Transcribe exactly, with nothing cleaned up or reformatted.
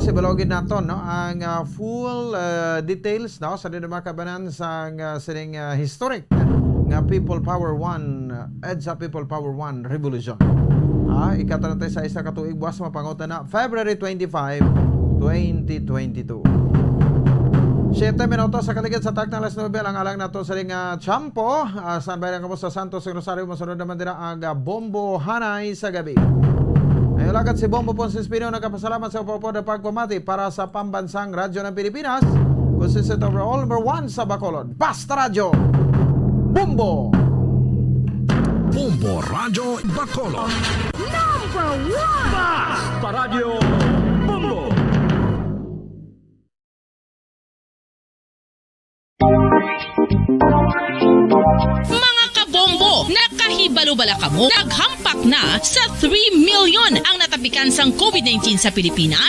Sa balogid naton, no, ang, ah, full, ah, details, no, sa dinamakabanan sang, ah, sining, ah, historic nga People Power One, ah, EDSA People Power One Revolution. Ah, ikatrenta y seis ka tuig, buwas mapangutan na, February twenty-five, twenty twenty-two. Siyete minutos sa kaligid sa takna alas nuebe, alang-alang nato sa ring, ah, tiyempo. Ah, standby lang kamo sa Santos ug Rosario. Masunod naman dira ang, ah, Bombo Hanay sa gabi. Ang lakat si Bombo Ponce Espino nagapasalamat sa upod na pagpamati para sa pambansang radyo ng Pilipinas, consistent overall number one sa Bacolod. Basta Radyo, Bombo! Bombo Radyo Bacolod. Number one! Basta Radyo Bombo! Mga kabombo, nakahibalo bala kamo? Naghampak na sa three million ang natapikan sang COVID nineteen sa Pilipinas.